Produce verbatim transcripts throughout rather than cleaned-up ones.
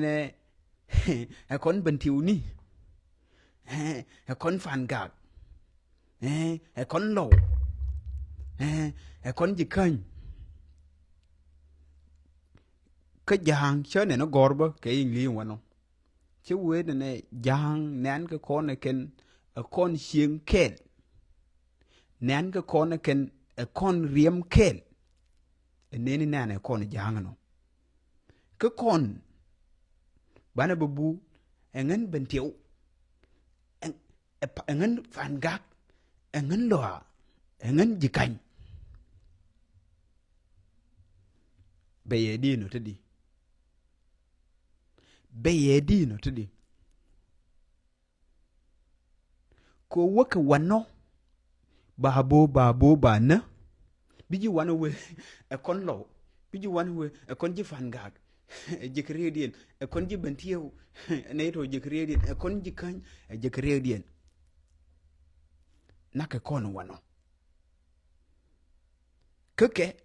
nɛ ɛ kɔn Bentiu ni, ɛ kɔn Fangak, ɛ kɔn Lɔw, ɛ kɔn Jikäny. Kä Ja̱a̱ŋ cä nɛn ɛ gɔ̱r bä kɛ Iŋli wanɔ. Cä wee nɛnɛ Ja̱a̱ŋ nɛn kɛ kɔn ɛ kɛn ɛ kɔn cieŋ kɛɛl. Nɛn kɛ kɔn ɛ kɛn ɛ kɔn riɛm kɛɛl. Ɛ nɛni nɛn ɛ kɔn Ja̱a̱ŋ nɔ. Kä kɔn banɛ bä bu ɛ ŋän Bentiu, ɛ ŋän Fangak, ɛ ŋän Lɔa, ɛ ŋän Jikäny. Bɛ yɛ di nɔ te di. Bɛ yɛ di nɔ te di. Ko wä kɛ wanɔ ba bo ba bo ba nä. Bi ji̱ wanɔ wee ɛ kɔn Lɔw. Bi ji̱ wanɔ wee ɛ kɔn ji̱ Fangak. Ɛ jɛ kɛ riekdiɛn ɛ kɔn ji̱ Bentiu. Nɛ yɛ tɔ jɛ kɛ riekdiɛn ɛ kɔn Jikäny. Ɛ jɛ kɛ riekdiɛn. Nakɛ kɔn wanɔ. Kä kɛ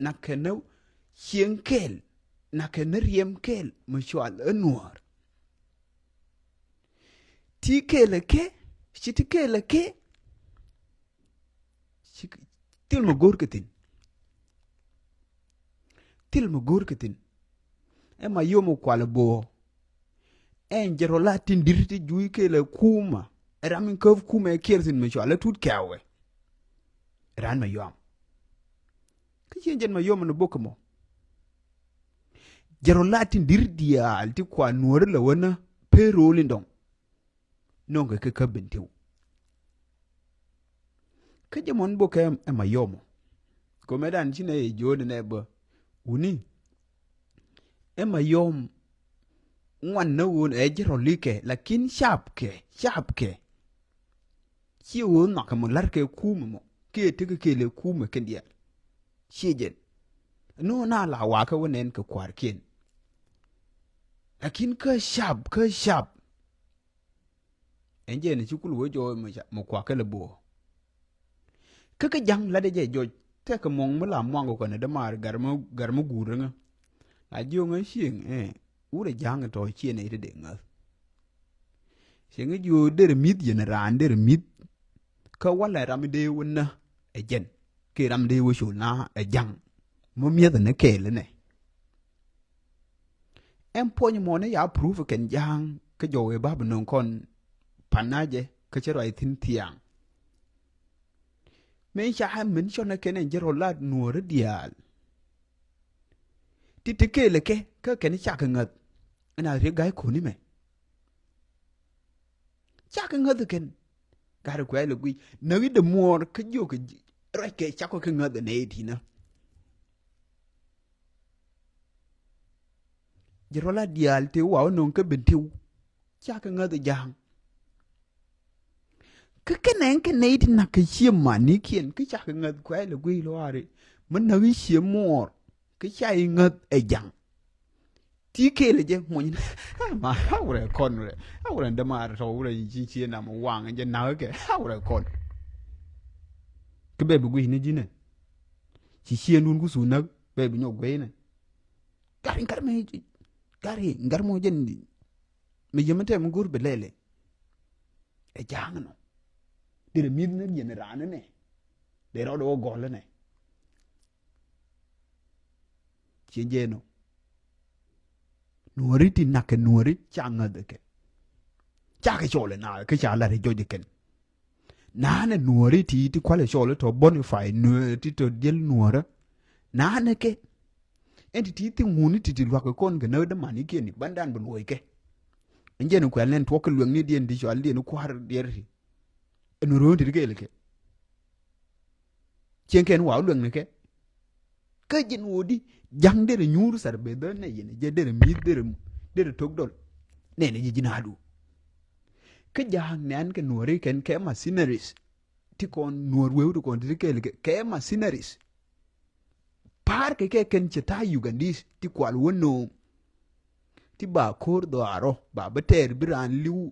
nakɛ nä cieŋ kɛɛl, nakɛ nä riɛm kɛɛl mi cual ɛ Nuɔ̱ɔ̱r. Ti kɛɛl ɛ kɛ, ci ti kɛɛl ɛ kɛ. Thil mi go̱o̱r kɛ thi̱n. Thil mi go̱o̱r kɛ thi̱n. Ɛ Mayom kual bo̱o̱. Ɛn jɛ rɔ la tin di̱t ti juuc kɛɛl ɛ kumä. Ɛ ram in käp kumä ɛ kiɛr thi̱n mi cual ɛ Tut Kɛwɛ. Ɛ ran Mayom. Kä ciɛ jɛn Mayom ni bok kɛ mɔ. Jɛ rɔ la tin di̱t diaal ti kua Nuɔ̱ɔ̱ri lɛ wänä payroll in dɔŋ. Nöŋkɛ kɛ kä Bentiu. Kä jɛ mɔn bokɛ ɛ Mayom. Komɛ dan ci nɛ yɛ jo̱o̱ni nɛ bä wuni. Ɛ Mayom ŋuan nä ɣöö ɛ jɛ rɔ likɛ lakin cap kɛ, cap kɛ. Ci ɣöö nhɔakɛ mɔ la̱rkɛ kumɛ mɔ kiɛ tekɛ kɛɛl ɛ kumɛ kɛn diaal. Ciɛ jɛn. Ni ɣöö na la wakä wä nɛn kɛ kua̱rkiɛn. Lakin kä cap, kä cap. Ɛn jɛn ci kul wee jɔɔc mi kuakɛ lɛ bo̱o̱. Kä kä Ja̱ŋ latdɛ jɛ jɔc tɛkɛ muɔ̱ŋ mi la muaŋ kɔn ɛ dämaar gar mi, gar mi guur ŋä. La jiöŋ ɛ cieŋ ɛ wurɛ Ja̱ŋ tɔ ciɛ nɛy ti dee ŋäth. Cieŋ jiö derɛ mi̱th yɛn raan derɛ mi̱th. Kä walɛ ram dee wä nä ɛ jɛn kiɛ ram dee wä col na ɛ Ja̱ŋ. Mi mi̱eth ni kɛɛl nɛ. Ɛn puɔ̱ny mɔni ya proof kɛn Ja̱a̱ŋ kä jɔw ɛ bap nöŋ kɔn pan na jɛ kä cɛ ruac thi̱n thiaŋ. Min ca ɛ min cɔn ɛ kɛn ɛn jɛ rɔ lat Nuɔ̱ɔ̱ri diaal. Ti ti kɛɛl kɛ kä kɛn cakɛ ŋäth. Ɛn a riek ga̱y ko̱ni mɛ. Cakɛ ŋäth kɛn. Gat kuɛɛl ɛ guic näk i̱ dee muɔɔr kä jiök kɛ ruac kɛ cakɔ kɛ ŋäth ɛ nɛy ti̱nä. Jɛ rɔ la diaal tëë waw nöŋ kä Bentiu. Cakɛ ŋäth ɛ Ja̱a̱ŋ. Kä kɛ nɛn kɛ nɛy ti nak kɛ cie manikiɛn kä cakɛ ŋäth kuɛɛl ɛ guic luaari. Mi näk i̱ cie muɔɔr kä ca i̱ ŋäth ɛ Ja̱ŋ. Ti kɛɛl ɛ jɛ muɔny ma a wurɛ kɔn wurɛ a wurɛ dämaar tɔ̱ wurɛ ci cie nam waŋ jɛ nak kɛ a wurɛ kɔn. Kä bɛ bi guic ni ji̱nɛ. Ci ciëndun ku thun näk bɛ bi nyɔk guic ni. Gari ŋa̱r mi, gari ŋa̱r mɔ jɛn mi yämä tɛm go̱r bi lɛlɛ. Ɛ Ja̱a̱ŋ nɔ derɛ mi̱th ni diɛn raan nɛ. Dee rɔɔdɛ wä gɔl nɛ. Ciɛ jɛ nɔ. Nuɔ̱ɔ̱ri ti nak kɛ Nuɔ̱ɔ̱ri ca ŋäth kɛ. Ca kɛ cɔl ɛ na kä ca lat ɛ jɔc kɛn. Naanɛ Nuɔ̱ɔ̱ri ti ti kualɛ cɔl tɔ Boniface Nuɔ̱ɔ̱ri ti tɔ diɛl Nuɔ̱ɔ̱rä. Naanɛ kɛ. Ɛn ti ti thiŋ ŋuni ti ti luak kɛ kɔn kɛ näk dämanikiɛn i̱ bandan bi luɔc kɛ. Ɛn jɛn kuɛl nɛn tuɔk kɛ lueŋni diɛn ti cɔal diɛn kua̱r diɛr ti. Ɛn Nuɔ̱ɔ̱ri ti ti kɛɛl kɛ. Cieŋ kɛn wa wä lueŋni kɛ. Kä jɛn ɣöö di Ja̱ŋ derɛ nyuur thar beth bä nɛ yɛn jɛ derɛ mi̱th derɛ, derɛ tok dɔl. Nɛnɛ ji̱ ji̱n adu. Kä Ja̱a̱ŋ nɛn kɛ Nuɔ̱ɔ̱ri kɛn kɛ mercenaries. Ti kɔn Nuɔ̱ɔ̱r weu ti kɔn ti ti kɛɛl kɛ, kɛ mercenaries. Pa̱a̱r kɛ kɛ kɛn cɛ ta̱a̱ Ugandese ti kual wä no̱o̱ŋ. Ti ba ko̱r dhɔaarɔ ba bä tɛɛr bi raan li̱w.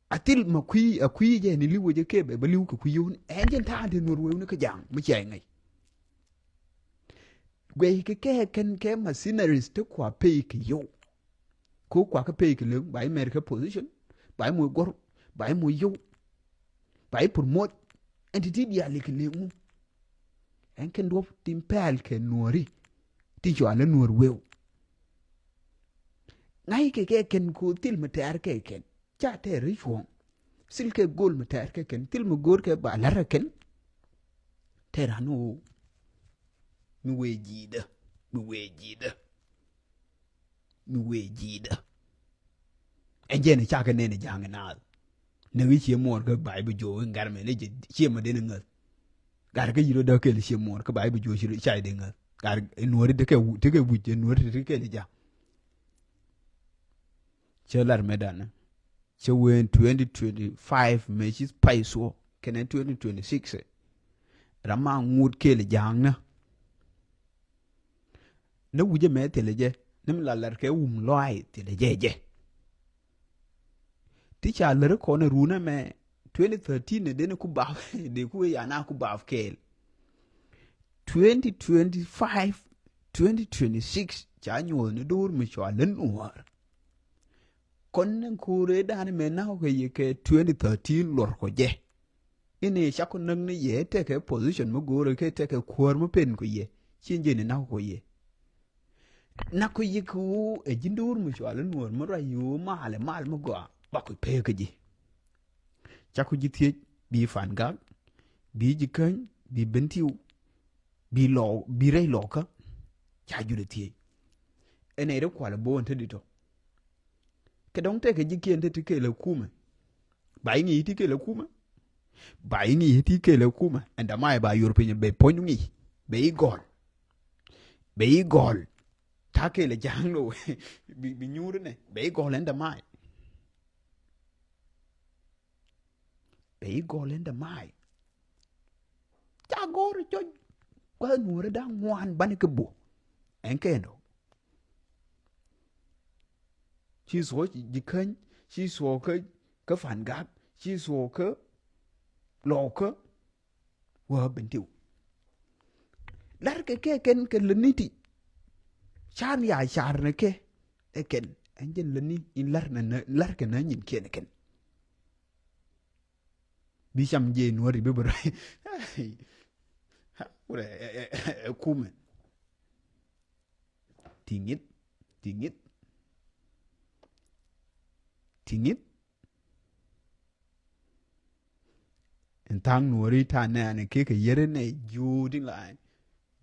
A thil ma kui̱ a kui̱ jɛ ni li̱w wecɛ kɛ bɛ bä li̱w kɛ kui̱ yio̱w ni ɛn jɛn ta̱a̱ ti Nuɔ̱ɔ̱r weu ni kä Ja̱a̱ŋ mi cia iŋäc. Guɛc kɛ kɛ kɛn kɛ mercenaries ti kua pay kɛ yio̱w. Ko kuakä pay kɛ leŋ, ba i̱ mɛr kɛ position, ba i̱ moc guɔ̱r, ba i̱ moc yio̱w, ba i̱ promote. Ɛn ti ti diaal kɛ leŋ ŋu. Ɛn kɛn duɔ̱p tin pɛl kɛ nuɔ̱ɔ̱ri. Tin cɔal ɛ nuɔ̱ɔ̱r weu. Ŋa̱c kɛ kɛ kɛn ko thil mi tɛɛr kɛ kɛn. Ca tɛɛr i̱ cuɔ̱ɔ̱ŋ. Thil kɛ go̱o̱l mi tɛɛr kɛ kɛn. Thil mi go̱o̱r kɛ ba la̱r kɛ kɛn. Tɛɛr an ɣöö mi wee ji̱i̱dä, mi wee ji̱i̱dä, mi wee ji̱i̱dä. Ɛn jɛn cakɛ nɛn ja̱a̱ŋ naath. Näk i̱ cie muɔɔr kä ba̱a̱c bi juɔ̱ɔ̱k in gat mɛ ni jɛ cie ma den ŋäth. Gat kä yiro däk kɛl cie muɔɔr kä ba̱a̱c bi juɔ̱ɔ̱k ci ca den ŋäth. Gat in nuɔ̱ɔ̱ri tekɛ wu-, tekɛ wi̱c in nuɔ̱ɔ̱ri tekɛ kɛl ja̱a̱ŋ. Cä lar mɛ danɛ. Cä wen twenty twenty-five mɛ ci pay suɔ kɛnɛ twenty twenty-six. Ram ma ŋut kɛl ja̱a̱ŋ nä. Nä wi̱cä mɛ thilɛ jɛ, ni mi la lar kɛ wum lɔaac thilɛ jɛ jɛ. Ti ca lär kɔn ɛ runä mɛ twenty thirteen ni den ku bap, de ku ya na ku bap kɛɛl. Twenty twenty-five, twenty twenty-six ca nyuɔth ni door mi cua lä nuɔɔr. Kɔn ni kuure dan mɛ na kɛ yɛ kɛ twenty thirteen lɔr kɔ jɛ. Ini cakɔ näk ni yɛ tekɛ position mi go̱o̱rɛ kɛ tekɛ kuäär mi pen kɔ yɛ. Ci jɛ ni nak kɔ yɛ. Nak kɔ yɛ kɛ wu ɛ ji̱n duur mi cual nuɔɔr mi ruac yo̱o̱ mal ɛ mal mi gɔaa. Ba kɔ pek kä ji̱. Cakɔ ji̱ thiec bi Fan Gak, bi ji̱ käny, bi Bentiu, bi lɔɔk, bi rɛy lɔɔkä. Ca jut ɛ thiec. Ɛn ɛ ri kual ɛ bo̱o̱n te di tɔ. Kɛ dɔ̱ŋ tekɛ ji̱ kiɛn te ti kɛɛl ɛ kumɛ. Ba iŋi̱i̱c ti kɛɛl ɛ kumɛ. Ba iŋi̱i̱c ti kɛɛl ɛ kumɛ. Ɛn dama ɛ ba yor piny bɛ puɔ̱ny ŋi̱i̱c. Bɛ i̱ gɔl. Bɛ i̱ gɔl. Ta kɛɛl ɛ ja̱a̱ŋ lo. Bi, bi nyuuri nɛ. Bɛ i̱ gɔl ɛn dama ɛ. Bɛ i̱ gɔl ɛn dama ɛ. Ca go̱o̱r ɛ cɔc. Gua̱th nuɔ̱ɔ̱rä da̱ŋ ŋuan banɛ kɛ bo̱. Ɛn kɛn dɔ̱. Ci thuɔ̱k ji̱ käny, ci thuɔ̱k kä, kä Fan Gak, ci thuɔ̱k kä lɔɔkä. Wä Bentiu. Lar kɛ kɛ kɛn kɛ lätni ti. Car ya car ni kɛ. Ɛ kɛn. Ɛn jɛn lätni in lar nɛ, nɛ, lar kɛ nä nyin kiɛn kɛn. Bi cam jɛ nuɔri bi bɛ rɔy. Ha, wurɛ, ɛ, ɛ, ɛ, ɛ, kumɛ. Ti ŋi̱t, ti ŋi̱t. Ti ŋi̱t. Ɛn tha̱a̱ŋ nuɔri ta̱a̱ nɛɛni kekɛ yɛri nɛ jiöödi la.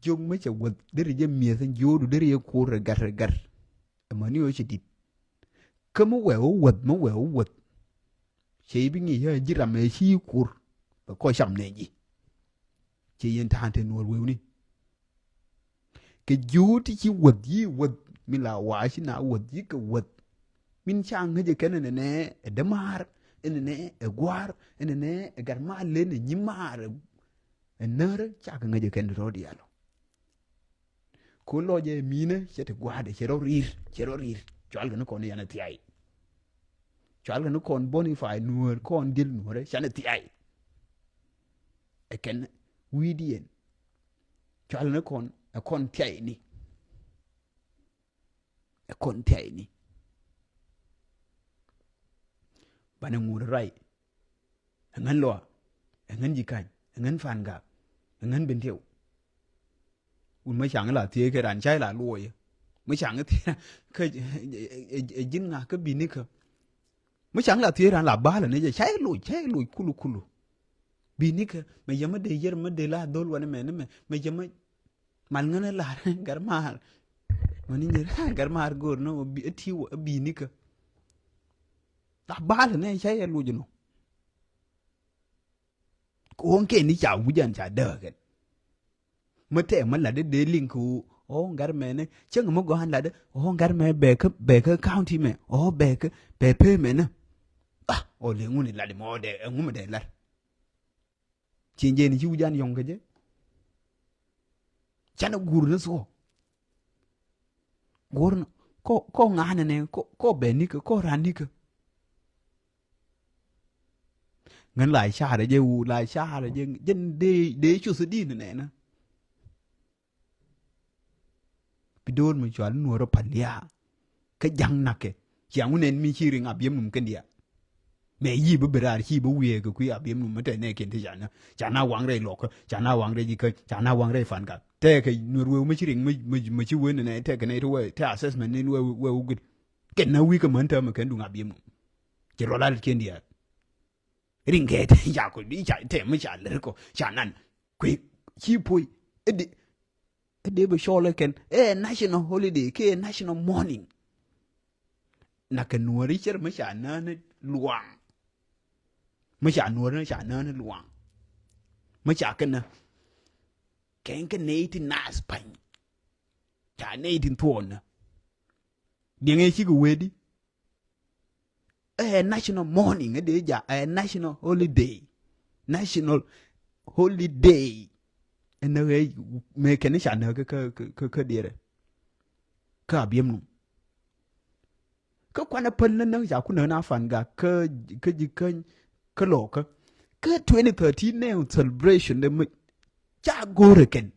Jiök mi cɛ wäth deri jɛ mi̱eth ɛn jiöödu deri jɛ ko̱r rɛ gat rɛ gat. Ɛmɛ ni ɣöö cɛ di̱t. Kä mi wɛɛ wä wäth, mi wɛɛ wä wäth. Cɛ i̱ bi ŋi̱i̱c ɣä ji̱ ram ɛ ci ko̱r. Bɛ kɔc cam nɛ ji̱. Cɛ yɛn ta̱a̱n te nuɔr wewni. Kɛ ji̱ ti ci wäth yi wäth. Mi la wa̱a̱ ci na wäth yi kɛ wäth. Min ca ŋäcɛ kɛn ɛn nɛ ɛ dämaar, ɛn nɛ ɛ gua̱a̱r, ɛn nɛ ɛ gat maal len ɛ nyimaar. Ɛ närä ca kɛ ŋäcɛ kɛn rɔ̱ diaal ɔ. Ko lɔcɛ minä cɛ ti gua̱a̱dɛ cɛ rɔ ri̱i̱r, cɛ rɔ ri̱i̱r. Cual kɛ ni kɔn yanɛ thiay. Cual kɛ ni kɔn Boniface nuɔ̱ɔ̱r kɔn di̱l nuɔ̱ɔ̱rɛ canɛ thiay. Ɛ kɛn wi̱i̱diɛn. Cual kɛ ni kɔn ɛ kɔn thiay ni. Ɛ kɔn thiay ni. Banɛ ŋuut ray. Ɛ ŋän lɔa, ɛ ŋän ji̱ ka̱ny, ɛ ŋän Fan Gak, ɛ ŋän Bentiu. Wun mä caŋ la thiee kɛ ran ca la luɔyɛ. Mä caŋ thiee kä ɛ ji̱n ŋa kä binikä. Mä caŋ la thiee ran la bal ni jɛ ca loc, ca loc kulu kulu. Binikä mɛ yɛ mä dee yɛr mä dee la dhol wanɛ mɛ ni mɛ, mɛ yɛ mä mal ŋän lar gar maar. Mani nyɛ gar maar gor no bi ti wa binikä. La bal ni ca yɛ loc no. Ko ŋ kɛ ni ca wujan ca däk kɛn. Mä tɛ mä lat dee liŋ ko ɔ gar mɛ ni cäŋ mä gɔan lat ɔ gar mɛ bɛ kä bɛ kä county mɛ ɔ bɛ kä bɛ pee mɛ ni. Ah, ɔ le ŋun lat mɛ ɔ dɛ ŋun mɛ dɛ lat. Ci jɛ ni ci wi̱c an yɔ̱ŋ kɛ jɛ. Canɛ guur ni thuɔ̱k. Guur ni kɔ kɔ ŋa̱a̱nɛ nɛ kɔ kɔ bɛ nikä kɔ ran nikä. Ŋän la carɛ jɛ wu la carɛ jɛ jɛn dee dee cuth di̱n nɛnä. Bi do̱r mi cual nuɔ̱ɔ̱rä pal ya. Kä ja̱ŋ nakɛ. Ciaŋ wä nɛn mi ci riŋ Abiemnum kɛn diaal. Mɛ yi bi bi raar ci bi wiee kɛ kui̱ Abiemnum mi tɛ nɛ kiɛn ti ca na. Ca na waŋ rɛy luɔkä, ca na waŋ rɛy jikä, ca na waŋ rɛy Fangak. Tɛ kɛ Nuɛr wëë mi ci riŋ mi, mi, mi ci wee nɛ nɛ tɛ kɛ nɛ ti wee tɛ assessment ni wee, wee wä gui̱t. Kɛn na wi̱i̱ kɛ män täämɛ kɛn duŋ Abiemnum. Ci rɔ lal kiɛn diaal. Riŋ kɛ tɛ ca kɔ di ca tɛ mi ca lär kɔ ca nan. Kui̱ ci puɔ̱i. Ɛ di, ɛ di bi cɔl ɛ kɛn ɛ national holiday kɛ national mourning. Na kɛ Nuɔri cɛr mi ca nään luaŋ. Mi ca Nuɔri ca nään luaŋ. Mi ca kɛn kɛn kɛ nɛy ti naath pany. Ca nɛy ti thuɔɔn na. Diɛŋɛ cikɛ wee di. Ɛ national mourning, ɛ dee ja, ɛ national holiday. National holiday. Ɛn nɛ ɣɛ mɛ kɛn ca nɛ kä, kä, kä, kä, kä diɛrɛ. Kä Abiemnum. Kä kuanɛ päl nä näk ca ku näk na Fangak kä, kä ji̱ käny kä lɔkä. Kä twenty thirteen nɛ celebration dɛ mi ca go̱o̱rɛ kɛn.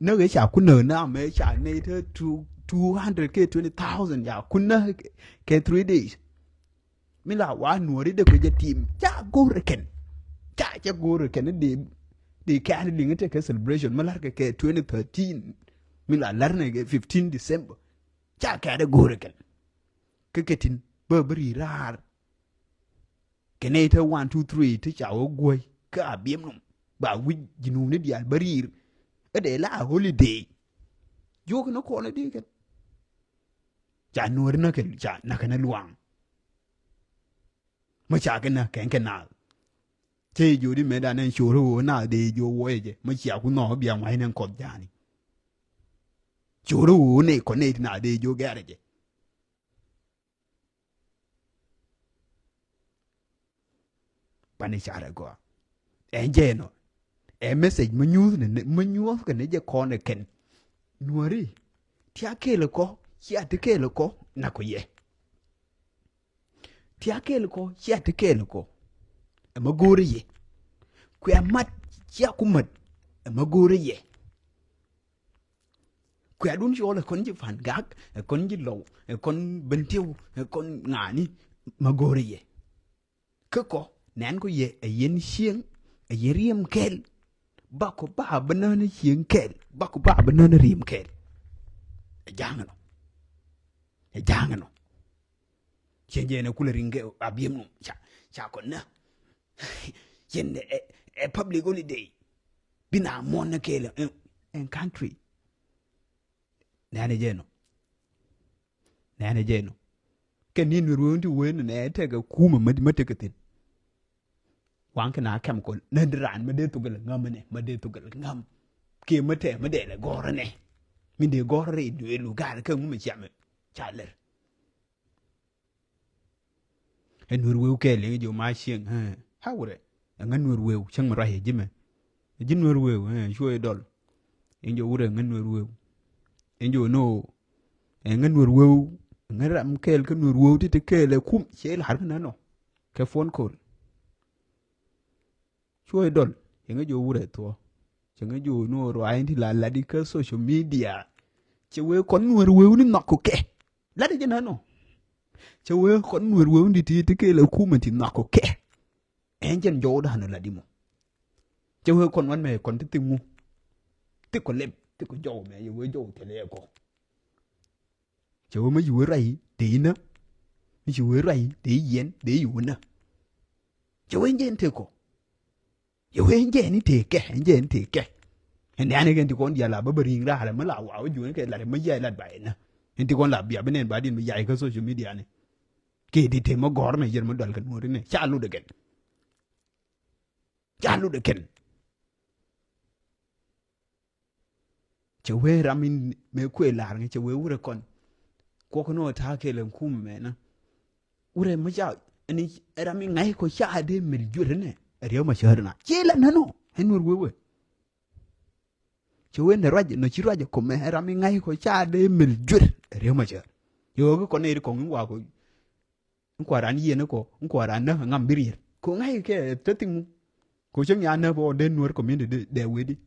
Näk ɛ ca ku näk na mɛ ca nɛy te two, two hundred kɛ twenty thousand ca ku näk kɛ three days. Mi la wa Nuɔri dee kɛ jɛ tim ca go̱o̱rɛ kɛn. Ca jɛ go̱o̱rɛ kɛn dee, dee kɛn liŋ te kɛ celebration mi lar kɛ kɛ twenty thirteen. Mi la lar nɛ kɛ fifteen December. Ca kɛɛt ɛ go̱o̱rɛ kɛn. Kä kɛ tin bä bä ri̱i̱ raar. Kɛ nɛy te one, two, three te ca wä guɔ̱c kä Abiemnum. Ba wi̱c ji̱ nuuni diaal bä ri̱i̱r. Ɛ dee la holiday. Juɔk ni kɔn ɛ dee kɛn. Ca Nuɔri na kɛ, ca na kɛn ɛ luaŋ. Mä ca kɛ na kɛn kɛ naath. Cɛ ji̱ jiök di mëëdan ɛn co̱o̱r ɣöö naath dee jiök wuɔcɛ jɛ. Mä cia ku nhɔk bia ŋua̱c nɛn kɔth ja̱a̱ni. Co̱o̱r ɣöö nɛy kɔn nɛy ti naath dee jiök gɛ̈rɛ jɛ. Pani carɛ gɔaa. Ɛn jɛ ɛnɔ. Ɛ message mi nyuuth ni, mi nyuɔth kɛ ni jɛ kɔn ɛ kɛn. Nuɔri. Tia kɛɛl kɔ, cia ti kɛɛl kɔ, nak kɔ yɛ. Tia kɛɛl kɔ, cia ti kɛɛl kɔ. Ɛmɛ go̱o̱rɛ yɛ. Kuɛ mat, cia ku mat. Ɛmɛ go̱o̱rɛ yɛ. Kuɛ̈dun cɔɔl ɛ kɔn ji̱ Fangak, ɛ kɔn ji̱ Lɔw, ɛ kɔn Bentiu, ɛ kɔn ŋa̱a̱ni, ma go̱o̱rɛ yɛ. Kä kɔ nɛn kɔ yɛ ɛ yɛn cieŋ, ɛ yɛn riɛm kɛl. Bakɔ ba bi nään cieŋ kɛl, bakɔ ba bi nään riɛm kɛl. Ɛ ja̱a̱ŋ ɛnɔ. Ɛ ja̱a̱ŋ ɛnɔ. Cieŋ jɛ ɛn ɛ kulɛ riŋ kɛ Abiemnum ca, ca kɔ nä. Cieŋ ɛ, ɛ public holiday. Bi na muɔ̱n nä kɛɛl ɛn, ɛn country. Nɛnɛ jɛ nɔ. Nɛnɛ jɛ nɔ. Kɛ ni Nuɛr wee wun ti wee nɛ tekɛ kumɛ mä, mä tekɛ thi̱n. Waŋ kɛ na kɛm kɔ nä di raan mä dee thok kɛ lɛ ŋäm nɛ, mä dee thok kɛ lɛ ŋäm. Kiɛ mä tɛ mä dee lɛ gɔ̱rä nɛ. Mi dee gɔ̱rä rɛy duëël wä ga̱a̱r kɛ ŋumɛ ciamɛ. Ca lɛr. Ɛ Nuɛr weu kɛɛl yɛn ji̱ ma cieŋ, ɛ, ha wurɛ. Ɛ ŋä Nuɛr weu, cäŋ mi ruac ɛ ji̱ mɛ. Ɛ ji̱ Nuɛr weu, ɛ, cuɔ ɛ dɔl. Yɛn ji̱ wurɛ ŋä Nuɛr weu. Yɛn ji̱ nɔ, ɛ ŋä Nuɛr weu. Ɛ ŋä ram kɛɛl kä Nuɛr weu ti ti kɛɛl ɛ kum, cɛ lar kä nä nɔ. Kɛ phone call. Cuɔ ɛ dɔl, cɛ ŋä ji̱ wurɛ thuɔ. Cɛ ŋä ji̱ nɔ ruac in ti la lat ikä social media. Cɛ wee kɔn Nuɛr weu ni nhɔk kɛ. Lat i̱ jɛ nä nɔ. Cɛ wee kɔn Nuɛr weu ni ti ti kɛɛl ɛ kumɛ ti nhɔk kɛ. Ɛn jɛn jɔwdan ɔ lat imɔ. Cɛ wee kɔn wan mɛ kɔn ti thik ŋu. Thik kɔ lɛp, thik kɔ jɔw mɛ, yɛ wee jɔw thilɛ yɛ kɔ. Cɛ wee mi ci wee ruac dee inä. Mi ci wee ruac dee iyiɛn dee iwunä. Cɛ wee jɛn tëë kɔ. Cɛ wee jɛn i̱ tëë kɛ, ɛn jɛn tëë kɛ. Ɛn dee an ikɛn ti kɔn diaal a bä bä ri̱i̱ŋ raar ɛmɛ la wa wä juɔ̱n kɛ lat ɛmɛ yia ilat ba inä. Ɛn ti kɔn la bia bi nɛn ba diɛn mi yia ikä social media ni. Kɛ di tëë mɛ gɔ̱r nɛ yɛr mɛ dual kɛ nuɔ̱ɔ̱ri nɛ ca lut ɛ kɛn. Ca lut ɛ kɛn. Cɛ wee ram in mëë kuëë la̱r ŋä cɛ wee wurɛ kɔn. Kuɔk ni ɣöö ta̱a̱ kɛɛl ɛn kum mɛnä. Wurɛ mi ca ɛn ram in ŋa̱c kɔ ca dee mil juet ɛnɛ. Ɛ riɛw ma cäär na. Ciɛ la nän ɔ. Ɛn wur wee wee. Cɛ wee nɛ ruac nɔ ci ruac ɛ kɔ mɛ ɛ ram in ŋa̱c kɔ ca dee mil juet. Ɛ riɛw ma cäär. Yɛ ɣöö kä kɔn nɛy ri kɔŋ in waak kɔ. Nkua ran yieen kɔ, nkua ran nä ŋam bi riet. Kɔ ŋa̱c kɛ te thiŋ ŋu. Kɔ cäŋ ya nä bä ɔ den Nuer community dɛ wee di.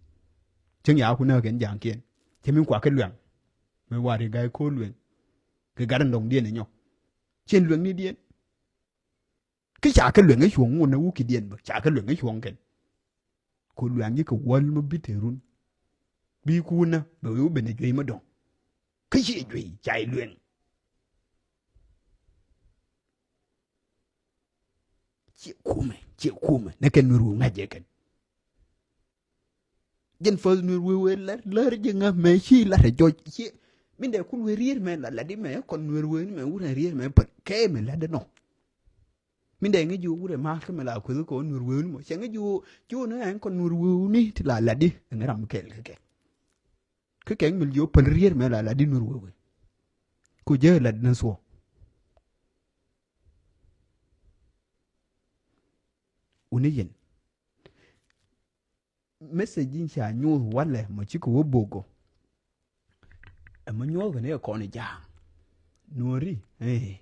Cäŋ ya ku nä kɛn ja̱a̱ŋkiɛn. Cä min kua kɛ luɛŋ. Mɛ war i̱ ga̱y ko̱o̱l luɛŋ. Kɛ gat in dɔ̱ŋ diɛn inyɔ. Cien lueŋnidiɛn. Kä ca kɛ lueŋ ɛ cuɔ̱ŋ ŋun ɛ wukidiɛn bä, ca kɛ lueŋ ɛ cuɔ̱ŋ kɛn. Ku luaŋ ji̱ kɛ wäl mi bi te run. Bi kuunä bɛ wee wä ben ɛ juey mi dɔ̱ŋ. Kä ciɛ juey ca i̱ lueŋ. Ciɛ kumɛ, ciɛ kumɛ nɛ kɛn mi ruun ŋa̱c jɛ kɛn. Jɛn fäth nuer wee wee lär lär jɛ ŋä mɛ ci lat ɛ jɔc ciɛ. Min dɛ kun wee rier mɛ la lat di mɛ kɔn nuer wee ni mɛ wurɛ rier mɛ pät kɛ mɛ lat di nɔ. Min dɛ ŋä ji̱ wurɛ ma kä mɛ la kueth kɔn nuer wee ni mɔ cɛ ŋä ji̱ woo ci woo ni ɛn kɔn nuer wee ni ti la lat di ŋä ram kɛl kɛ kɛ. Kä kɛ ŋä mil ji̱ woo päl rier mɛ la lat di nuer wee wee. Ko jɛ lat di na thuɔ. Wuni yɛn. Message in ca nyuuth walɛ mɔ cikɛ wä bogɔ. Ɛmɔ nyuɔth kɛ ni kɛ kɔn ja̱a̱ŋ. Nuɔri eh.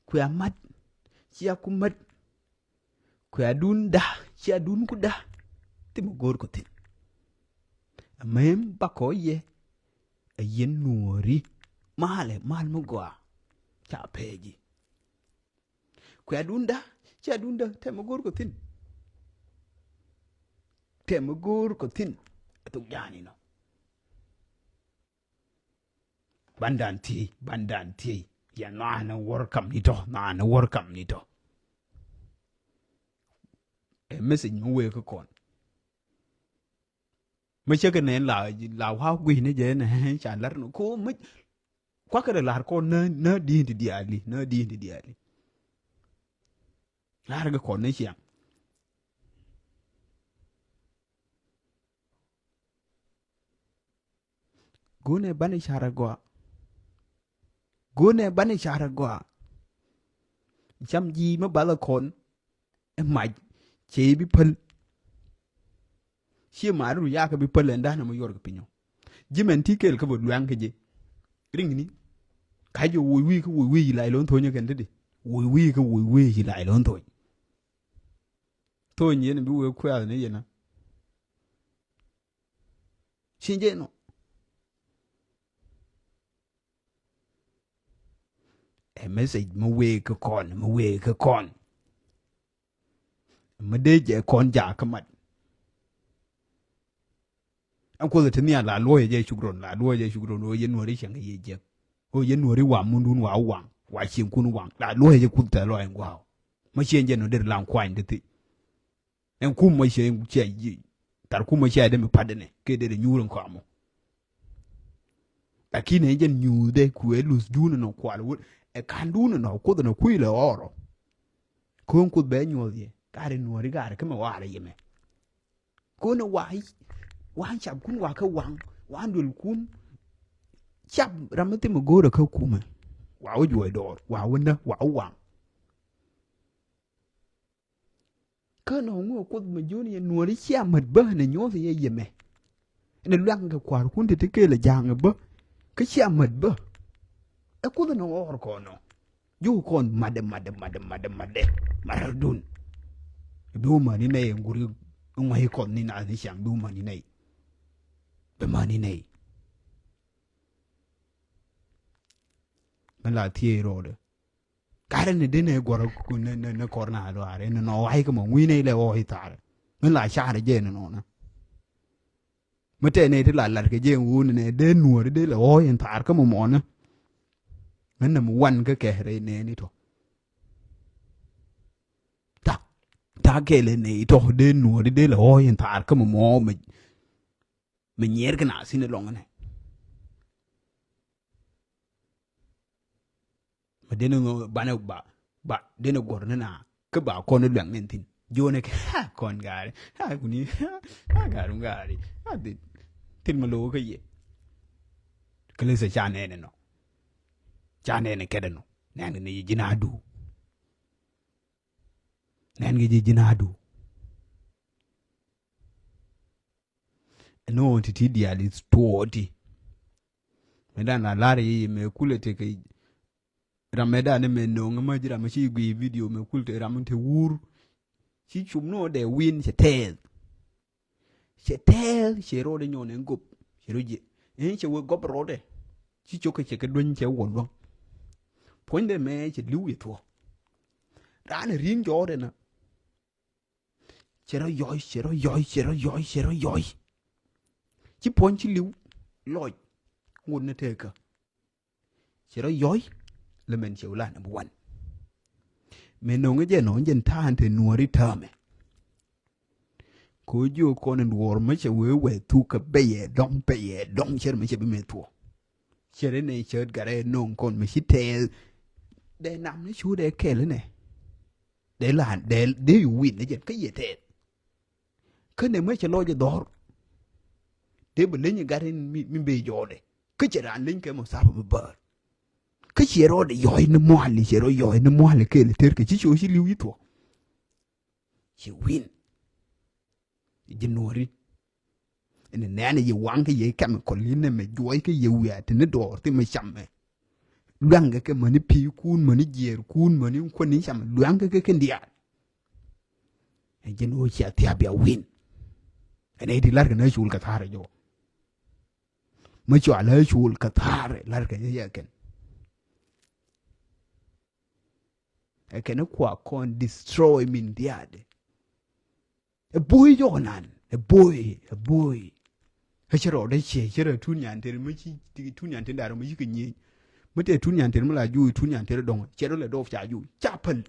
Kuɛ mat cia ku mat. Kuɛ adun da cia dun ku da. Thimɛ go̱o̱r kɔ thin. Ɛmɛ bakɔ yɛ. Ɛ yɛn nuɔri malɛ mal mi gɔaa. Ca pɛɛji. Kuɛ adunda ci adunda tɛmɛ go̱o̱r kɔ thin. Tɛmɛ go̱o̱r kɔ thin. Ɛ thok ja̱a̱n inɔ. Bandan thiey bandan thiey. Yɛ nɔanɛ wäär kam ni tɔ nɔanɛ wäär kam ni tɔ. Ɛ message mi wee kä kɔn. Mi cä kɛ nɛn la la wa gui̱c ni jɛ nɛ ca lar ni ko mi. Kuakɛ dɛ lar kɔn nä nä di̱i̱n ti diaali nä di̱i̱n ti diaali. Lar kɛ kɔn ni ciaŋ. Go̱o̱nɛ banɛ carɛ gɔaa. Go̱o̱nɛ banɛ carɛ gɔaa. Cam ji̱ mi balɛ kɔn. Ɛ mac cɛ bi päl. Ciɛ maari ru yakä bi päl ɛn da̱a̱n ɛmɔ yuɔr kɛ pinyɔ. Ji̱ mɛn ti kɛɛl kä bä luaŋ kɛ jɛ. Riŋni. Ka̱c jɛ woc wi̱i̱ kä woc wi̱i̱ ci lac lo̱n tho̱nyä kɛn te di. Woc wi̱i̱ kä woc wi̱i̱ ci lac lo̱n tho̱ny. Tho̱ny yɛn bi wee kuɛth ni yɛn a. Ci jɛ nɔ. Ɛ message mi wee kä kɔn mi wee kä kɔn. Mi dee jɛ kɔn jakä mat. Ɛn kuoth ti nhial la luɔyɛ jɛ cuk ron la luɔyɛ jɛ cuk ron ɣöö yɛn nuɔri cɛŋ yɛ jɛ. Ɣöö yɛn nuɔri wa mundun wa waŋ wa cieŋkun waŋ la luɔyɛ jɛ kuoth tɛ lɔc ɛn gua̱a̱w. Mi cieŋ jɛ nɔ der laŋ kuany ti thi. Ɛn kum mɔ ciɛ ciɛ ji̱. Thar kum mɔ ciɛ dee mi pat dee nɛ kɛ dee dee nyuur ɛn kɔamɔ. Lakin ɛ jɛn nyuur dee kuɛ luth duun ɛnɔ kual wut ɛ kan duun ɛnɔ kuoth ɛnɔ kui̱ lɛ ɔɔrɔ. Ko̱n kuoth bɛ nyuɔth yɛ kari nuɔri kari kä mɛ wa̱a̱rɛ yɛ mɛ. Ko̱n ɛ wa̱a̱ wa̱a̱ cap kun wa̱a̱ kä wa̱a̱ wa̱a̱ duel kun. Cap ram mi thim ɛ go̱o̱rɛ kä kumɛ wa̱a̱ wä juɔc dɔɔr wa̱a̱ wä nä wa̱a̱ wä wa̱a̱. Kä nɔ ŋuɔ kuoth mɛ jiön yɛ nuɔri cia mät bä nɛ nyuɔth yɛ yɛmɛ. Nɛ luaŋ kɛ kua̱r kun ti ti keel ja̱a̱ŋ bä kä cia mät bä. Ɛ kuoth nɔ ɣɔr kɔn nɔ ji̱ kɔn matdɛ matdɛ matdɛ matdɛ matdɛ. Matdɛ dun. Bi wä mani nɛy ŋuri ŋua̱c kɔn ni naath ni ciaŋ bi wä mani nɛy. Bi mani nɛy. Mɛ la thiee rɔɔdɛ. Karɛ ni denɛ guɔrä ni kɔr na luaar in nɔ wa̱i̱ kä mɔ ŋui̱nɛ ilɛ ɣɔɔ ithaarɛ. Min la carɛ jɛ ni nɔnä. Mi tɛɛ nɛ ti la lat kɛ jɛ wuni nɛ dee nuɔri dee lɛ ɣɔɔ in thaar kä mɔ mɔnä. Min nɛ mi wan kä kɛrɛ nɛ ni tɔ. Ta ta kɛlɛ nɛ itɔ dee nuɔri dee lɛ ɣɔɔ in thaar kä mɔ mɔ mi nyiɛɛr kɛ na thin ilɔŋ nɛ. Ma deni ŋo banɛ ba ba deni gɔr ni na kä ba kɔn ni luɛŋ ni thin. Jiɔni kɛ ha kɔn gari ha kuni ha gari gari ha thin. Thin ma low kä yɛ. Kɛ lɛ sɛ ca nɛni nɔ. Ca nɛni kɛdɛ nɔ nɛni ni ji̱ ji̱ na du. Nɛn kɛ ji̱ ji̱ na du. Ɛn ɣöö ti ti diaal i̱ tuɔɔti. Mëë dan la lar i̱ mëë kulɛ tekɛ ram mëë dan ni mëë no̱o̱ŋ mä ji̱ ram ci gui video mëë kul te ram te wur. Ci cum ni ɣöö dee win cɛ tɛɛth. Cɛ tɛɛth cɛ rɔɔdɛ nyɔn ɛn gop cɛ rɔ jiɛ ɛn cɛ wee gɔp rɔɔdɛ. Ci cok kɛ cɛ kɛ dueny cɛ wä luäŋ. Puɔ̱nydɛ mɛ cɛ li̱w yɛ thuɔ̱k. Raan ɛ ri̱i̱ŋ jɔɔt ɛnɔ. Cɛ rɔ yɔc, cɛ rɔ yɔc, cɛ rɔ yɔc, cɛ rɔ yɔc. Ci puɔ̱ny ci li̱w lɔc ŋot ni tekä. Cɛ rɔ yɔc lɛ mɛn cɛ wula nɛmɛ wan. Mɛ no̱ŋ jɛ no̱ŋ jɛ ta̱a̱n te nuɔ̱ri täämɛ. Ko jiök kɔn in duɔɔr mi cɛ wee wee thuk kɛ bɛyɛ dɔŋ, bɛyɛ dɔŋ, cɛ ri mi cɛ bi mɛ thuɔ̱k. Cɛ ri nɛ cɛ gat rɛ no̱o̱ŋ kɔn mi ci tɛɛth. Dee nam ni cu dee kɛl inɛ. Dee la dee, dee yu win ni jɛn kä yɛ tɛɛth. Kä nɛ mi cɛ lɔc i̱ dhɔr. Dee bi leny i̱ gat in mi, mi ben jɔɔdɛ. Kä cɛ raan leny kɛ mɔ thap mi bäär. Kä ciɛ rɔɔdɛ yɔc ni muali, ciɛ rɔ yɔc ni muali kɛɛl i̱ tër kɛ ci cu ci li̱w i̱ thuɔ̱k. Ci win. Ji̱ nuɔ̱ri. Ɛn nɛɛni yɛ waŋ kä yɛ kɛmikɔl, yɛ nɛmɛ juɔc kä yɛ wiaa ti ni dɔɔr ti mɛ camɛ. Luaŋkɛ kɛ mäni pi̱i̱kun, mäni jiɛɛrkun, mäni kuäni camɛ, luaŋkɛ kɛ kɛn diaal. Ɛ ji̱n ɣöö cia thia̱a̱p bia win. Ɛn ɛ ti la̱rkɛ ni ɣä col kɛ tha̱a̱rɛ jɔwä. Mä cua lä ɣä col kɛ tha̱a̱rɛ la̱rkɛ ni yɛ kɛn. Ɛ kɛn kua kɔn destroy min diaadɛ. Ɛ bo̱o̱c jɔk nan, ɛ bo̱o̱c, ɛ bo̱o̱c. Ɛ cɛ rɔɔdɛ ciɛ, cɛ rɛ tun nyan teri mi ci, tun nyan teri darɔ mi ci kɛ nyieny. Mi tɛ tun nyan teri mi la juuc, tun nyan teri dɔŋ, cɛ rɔ lɛ dɔɔp ca juuc, ca päl.